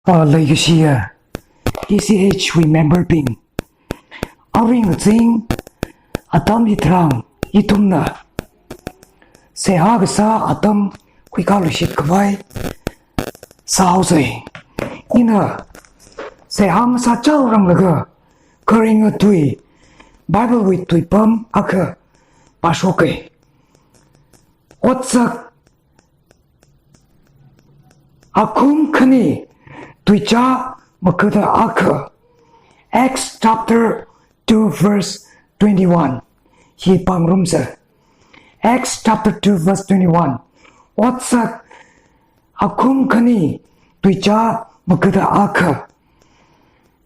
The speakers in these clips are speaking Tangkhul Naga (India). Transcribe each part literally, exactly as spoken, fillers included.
pa leikashiya T C H wui member bing, aring azing atam hitharan ithumna seihā kasā atam khuikāluishit khavai sāhaosei. Ina seihā masāchaoranglaga kharinga tui, Bible wui tuipam akha pāshokei. Otsak akhum khani tuichā makhada akha. Acts chapter two verse twenty-one. Hi pāngarumsa. Acts chapter two verse twenty-one. Otsak akhum khani tuichā makhada akha.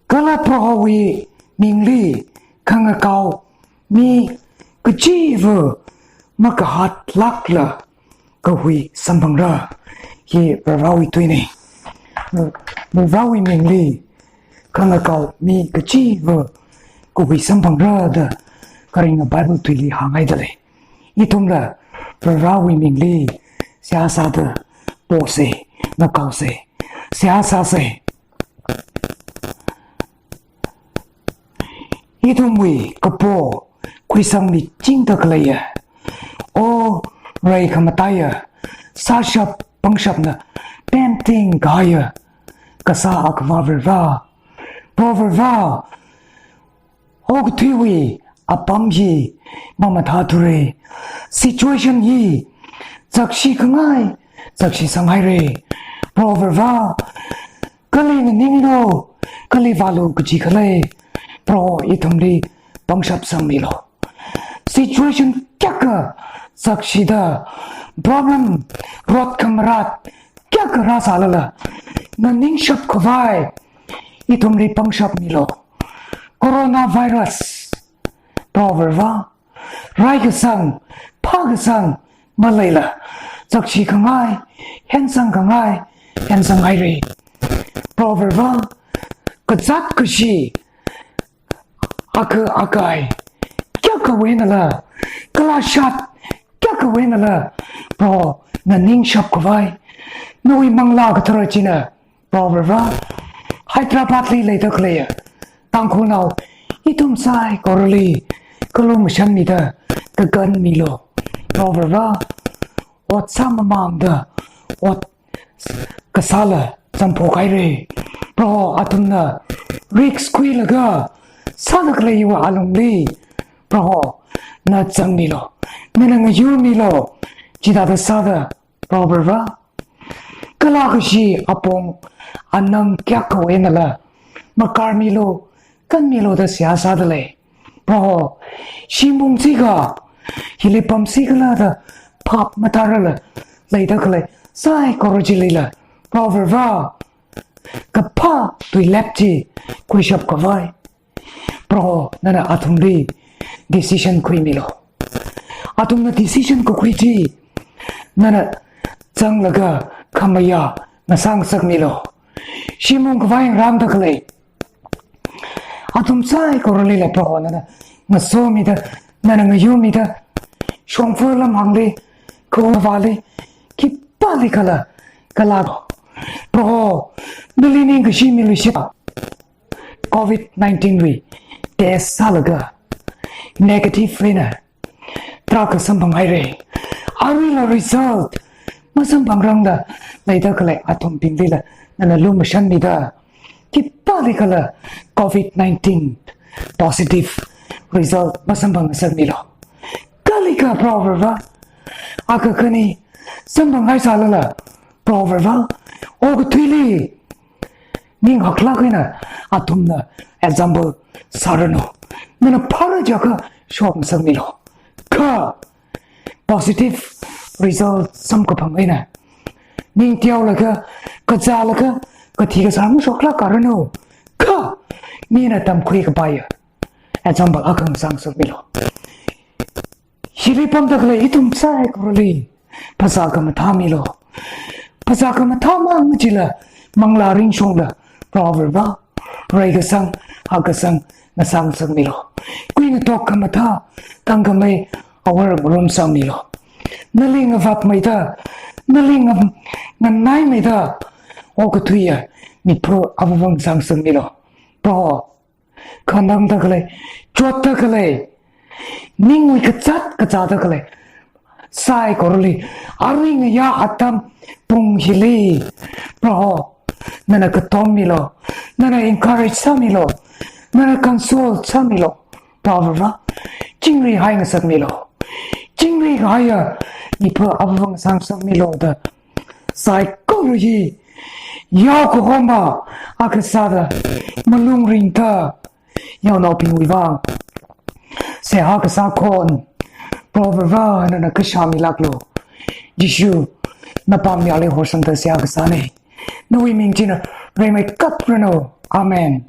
Kala Prohowui mingli khangakao mi kachiva makahatlākla kahui samphangra. Hi Varivarāwui tuinei. Varivarāwui mingli khangakao mi kachiva kahui samphangra da kharinga Bible tuili hānghaidalei. Ithumla Varivarāwui mingli seihā sāda posei, ngakaosei, seihā sāsei. Ithumwui kapo khuisangmichingda khaleiya, o rai khamataiya, sāshap pangshapna pemting kahaiya kasā Akhava Varivarā, Proho Varivarā, okathuiwui apam hi mamathāthurei. Situation hi zakshi khangai, zakshisanghairei. Proho Varivarā, kali nganinglu, kali vālu kaji khalei, Proho ithumli pangshap sangmilu. Situation kayākha zakshida, problem rot khamarat kayākha rāsālala, nganingshap khavai ithumli pangshap milu. Coronavirus, Proho Varivarā, raikasang, phākasang maleila, zakshi khangai, hensang khangai, hensanghairei. Proho Varivarā, kazāt kashi, akha akai kayākhawui einala, kala shat kayākhawui einala, Proho nganingshap khavai nawui Manglā Kathara china, Proho Varivarā, Hyderabad li leida khaleiya Tangkhulnao ithum saikorali kalumashanmida kakanmilu. Proho Varivarā, ot sāmamānda ot kasāla zangphokhairei. Proho, athumna risk khuilaga sāda khaleiwui alungli, Proho, na zangmilu, nana ngayurmilu. Chithāda sāda, Proho Varivarā, kala kashi apong anang kayākhawui einala makarmilu, kanmilu da seihā sādalei. Proho, shimung chikha, hili pamsi khala da phap mathārala leida khalei saikora chilila, Proho Varivarā, kaphā tuilep chi khuishap khavai, Proho, nana athumli decision khuimilu. Athumna decision kakhui chi nana zanglaga khamayā ngasāngasakmilu. Shimung khavai ngarāmda khalei athum saikoralila, Proho, nana ngasomida, nana ngayurmida, shongfa lamhāngli, khavāli, khipālikhala kala, Proho, nali ningkashi miluishit. Covid nineteen wui test sālaga negative eina tarākha samphanghairei. Aruila result masamphangrangda leida khalei athumbinglila nana lumashanmida, khipālikhala Covid nineteen positive result masamphangngasakmilu. Kalikha, Proho Varivarā, akha khani samphanghai sālala, Proho Varivarā, okathuili ning haklāk eina athumna example sāranu. Nana phara jiakha shokngasakmilu. Kha positive result samkaphang eina ning teolaga, kazālaga, kathi kasā mashoklākaranu. Kha mina tamkhui kapaiya example akha ngasāngasakmilu. Hili pamda khalei ithum saikorali phasā khamathā milu. Phasā khamathā mang machila manglā ringshongla, Proho Varivarā, reikasang, hakasang ngasāngasakmilu. Kuingatok khamathā, thangkhamei awor ngarumsangmilu. Nali ngavapmeida, nali nga-, nganaimeida okathuiya Mipā avāvang sangsangmilu. Proho, khanangda khalei, chotda khalei, ningwui kazāt kazāda khalei saikorali, arui ngayā atam pung hili, Proho, nana katommilu, nana encourage sāmilu, nana console sāmilu. Proho Vare, chingri hai ngasakmilu. Chingri haiya mipā avāvang sangsangmilu da, saikora hi yaokahomma akha sāda malung ringda, yaonaobingwui vang seihā kasā khon, Proho Vare, nana kashā milāklu. Jishu, napam yāli horsangda seihā kasāna. Nawui ming china reimeikap ranu. Amen.